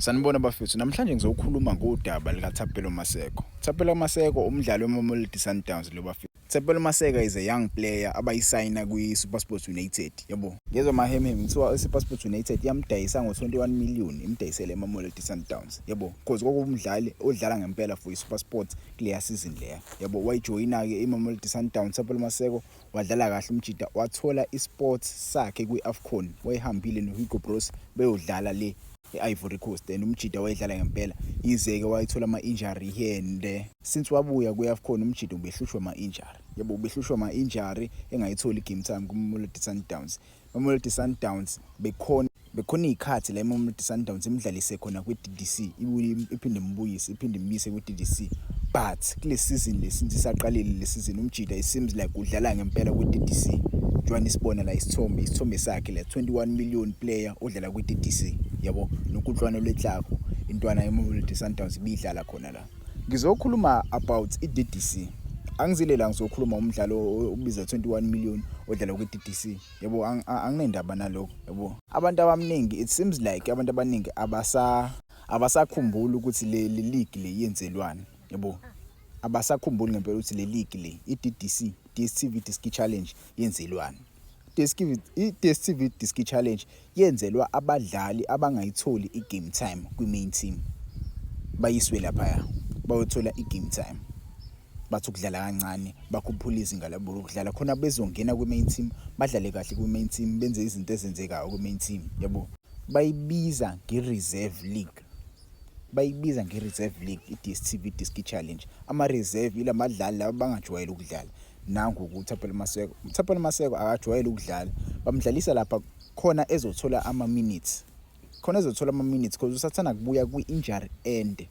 Sanibona bafethu, namhlanje ngizokhuluma ngodaba likaThapelo Maseko. Thapelo Maseko umdlali weMamelodi Sundowns lo bafethu. Thapelo Maseko is a young player abayisayina kwi-SuperSport United, yabo. Ngezwa amahemhem kuthiwa iSuperSport United yamdayisa ngo-21 million imdayisele eMamelodi Sundowns, yabo. Cause kwakuwumdlali odlala ngempela for iSuperSport kuleya season leya, yabo. Wayijoyina-ke iMamelodi Sundowns, Thapelo Maseko wadlala kahle umjita, wathola isport sakhe kwi-AFCON, wayehambile noHugo Broos beyodlala le e-Ivory Coast and umjita wayedlala ngempela, yize-ke wayethola ama-injury here and there. Since wabuya kwi-AFCON umjita ubehlushwa ama-injury, yabo, ubehlushwa ama-injury engayitholi i-game time kwiMamelodi Sundowns. Mamelodi Sundowns bekhona iy'khathi la iMamelodi Sundowns imdlalise khona kwi-DDC, ibuye iphinde imbuyise, iphinde imbuyise kwi-DDC, but kule season le since isaqalile le season umjita it seems like udlala ngempela kwi-DDC. Njengoba nisibona la isithombe sakhe la, 21 million player odlala kwi-DDC, yabo. NoKutlwano Letlhago, intwana yeMamelodi Sundowns ibidlala khona la. Ngizokhuluma about i-DDC, angizile la ngizokhuluma umdlalo obiza 21 million odlala kwi-DDC, yabo. Anginendaba nalokho, yabo. Abantu abaningi, it seems like abantu abaningi abasakhumbuli ukuthi le league le yenzelwani, yabo. Abasakhumbuli ngempela ukuthi le league le i-DDC, DStv Diski Challenge, yenzelwani. I-DStv Diski Challenge yenzelwa abadlali abangayitholi i-game time kwi-main team, bayiswe laphaya bayothola i-game time, bathi ukudlala kancane, bakhuphula izinga labo lokudlala khona bezongena kwi-main team, badlale kahle kwi-main team, benze izinto ezenzekayo kwi-main team, yabo. Bayibiza nge-reserve league, bayibiza nge-reserve league i-DStv Diski Challenge. Ama-reserve ila badlali laba bangajwayele ukudlala. Nangu uThapelo Maseko, uThapelo Maseko akajwayele ukudlala, bamdlalisa lapha khona ezothola ama-minutes, khona ezothola ama-minutes because usathanda kubuya kwi-injury end,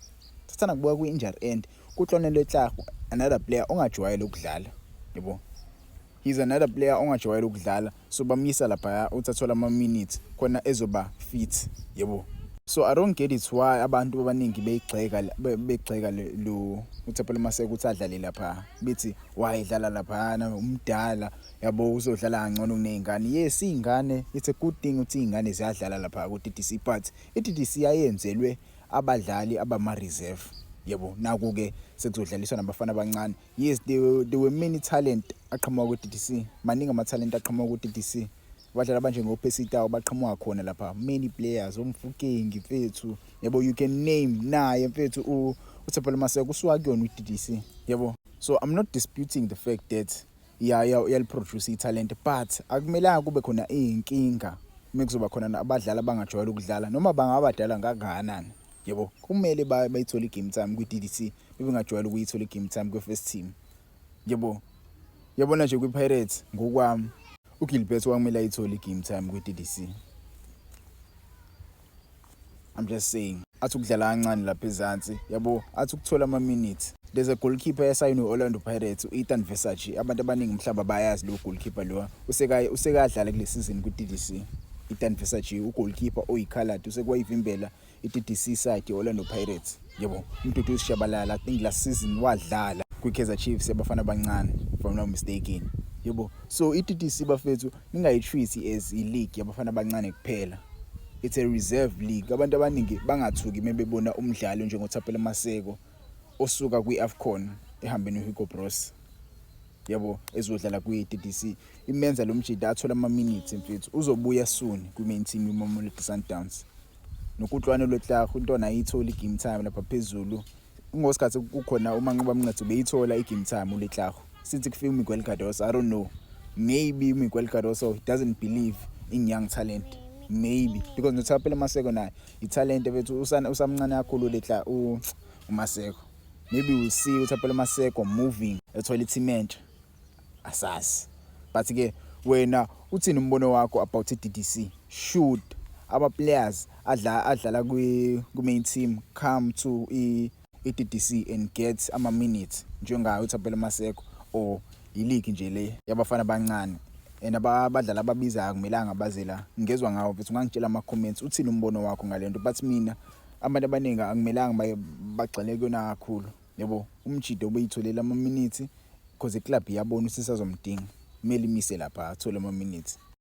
usathanda kubuya kwi-injury end. Kutlwanelo Letlhago, another player ongajwayele ukudlala, yabo, he's another player ongajwayele ukudlala, so bamyisa lapha uthi athola ama-minutes khona ezoba fit, yabo. So I don't get it why abantu abaningi beyigxeka, begxeka lo uThapelo Maseko ukuthi adlale lapha, bethi why edlala laphana, umdala, yabo, uzodlala kangcono kuney'ngane. Yes, iy'ngane, it's a good thing ukuthi iy'ngane ziyadlala lapha ku-DDC, but i-DDC yayenzelwe abadlali abama-reserve, yabo. Naku-ke sekuzodlaliswa nabafana abancane. Yes, there were many talent aqhamuka ku-DDC, maningi ama-talent aqhamuka ku-DDC, abadlali abanjengo-Percy Tau baqhamuka khona lapha, many players, oMofokeng mfethu, yabo, you can name. Naye mfethu uThapelo Maseko usuka kuyona i-DDC, yabo. So I'm not disputing the fact that iyaliproduce i-talent, but akumelanga kube khona iy'nkinga uma kuzoba khona abadlali abangajwayele ukudlala, noma bangabadala kangakanani, yabo. Kumele bayithole i-game time kwi-DDC bebengajwayele ukuyithola i-game time kwi-first team, yabo. Yabona nje kwi-Pirates, ngokwami uGilbert kwakumele ayithole i-game time kwi-DDC. I'm just saying, athi ukudlala kancane lapha ezansi, yabo, athi ukuthola ama-minutes. There's a goalkeeper esayinwe Orlando Pirates, u-Ethan Versace. Abantu abaningi mhlawumbe bayazi lo goalkeeper lo, usekadlala kule season ku-DDC. Ethan Versace, ugoalkeeper oyikhaladi, usekwayivimbela i-DDC side ye-Orlando Pirates, yabo. UMduduzi Shabalala, I think last season wadlala kwi-Kaizer Chiefs yabafana abancane, if I'm not mistaken, yabo. So i-DDC bafethu, ningayitreat as i-league yabafana abancane kuphela, it's a reserve league. Abantu abaningi bangathuki mebebona umdlalo njengoThapelo Maseko osuka kwi-AFCON ehambe noHugo Broos, yabo, ezodlala kwi-DDC. Imenza lo mjita athola ama-minutes mfethu, uzobuya soon kwi-main team iMamelodi Sundowns. NoKutlwano Letlhago, intwana ayitholi i-game time lapha phezulu. Ngosikhathi kukhona uManqoba Mngqithi ubeyithola i-game time uLetlhago. Since kufika uMiguel Cardoso, I don't know, maybe uMiguel Cardoso doesn't believe in young talent, maybe, because noThapelo Maseko naye i-talent bethu, usamncane kakhulu Letla uMaseko. Maybe we'll see uThapelo Maseko moving, ethola i-team entsha, asazi. But ke wena uthini umbono wakho about i-DDC? Should aba players adlala kwi main team come to i-DDC and get ama minutes njengayo uThapelo Maseko, or i-league nje le yabafana abancane and abadlali ababizayo akumelanga baze la? Ngezwa ngawo mfethu, ungangitshela ama-comments uthini umbono wakho ngale nto. But mina abantu abaningi akumelanga bagxile kuyona kakhulu, yabo. Umjita ubeyitholela ama-minutes because iclub iyabona ukuthi isazomdinga, kumele imise lapha athole ama-minutes.